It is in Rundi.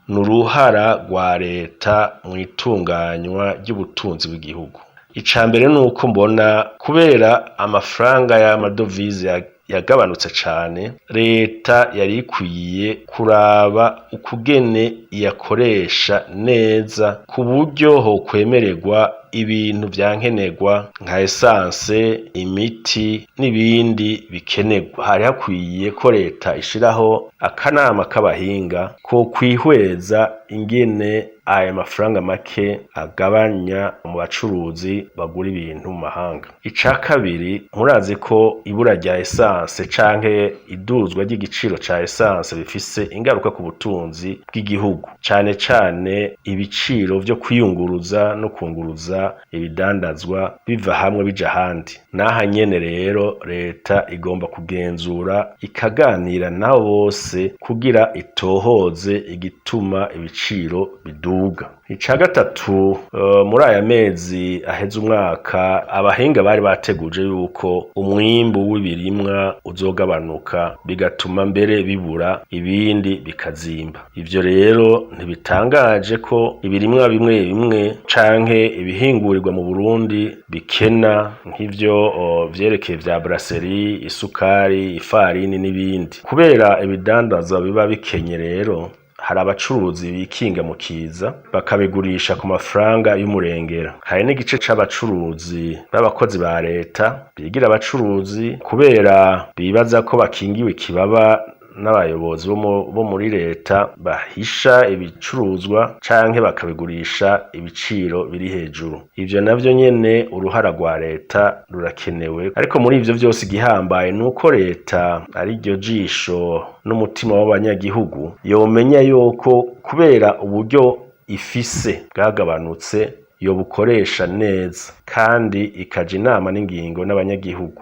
Ni uruhara rwa leta mw'itunganywa ry'ubutunzi bw'igihugu. Ica mbere ni uko mbona kubera amafaranga y'amadovize yagabanutse cane, leta yari ikwiye kuraba ukugene iyakoresha neza ku buryo hokwemererwa ibintu vyankenerwa nka esanse, imiti n'ibindi bikenerwa. Hari hakwiye ko leta ishiraho akanama k'abahinga ko kwihweza ingene aya mafaranga make agabanya mu bacuruzi bagura ibintu mu mahanga. Ica kabiri, murazi ko ibura rya esanse canke iduzwa ry'igiciro ca esanse bifise ingaruka ku butunzi bw'igihugu, cane cane ibiciro vyo kwiyunguruza no kunguruza ibidandazwa biva hamwe bija ahandi. N'aha nyene rero leta igomba kugenzura, ikaganira nabo bose kugira itohoze igituma ibiciro biduga. Ica gatatu, muri aya mezi aheze umwaka, abahinga bari bateguje yuko umwimbu w'ibirimwa uzogabanuka, bigatuma mbere bibura, ibindi bikazimba. Ivyo rero ntibitangaje ko ibirimwa bimwe bimwe canke ibihingurirwa mu Burundi bikena, nk'ivyo vyerekeye vya brasserie, isukari, ifarini n'ibindi. Kubera ibidandazwa biba bikenye rero, hari abacuruzi bikinga mu kiza bakabigurisha ku mafaranga y'umurengera. Hari n'igice c'abacuruzi b'abakozi ba leta bigira abacuruzi kubera bibaza ko bakingiwe ikibaba n'abayobozi bo muri leta, bahisha ibicuruzwa canke bakabigurisha ibiciro biri hejuru. Ivyo navyo nyene uruhara rwa leta rurakenewe. Ariko muri ivyo vyose, igihambaye ni uko leta ari ryo jisho n'umutima w'abanyagihugu, yomenya yuko kubera uburyo ifise bwagabanutse, yobukoresha neza kandi ikaja inama n'ingingo n'abanyagihugu.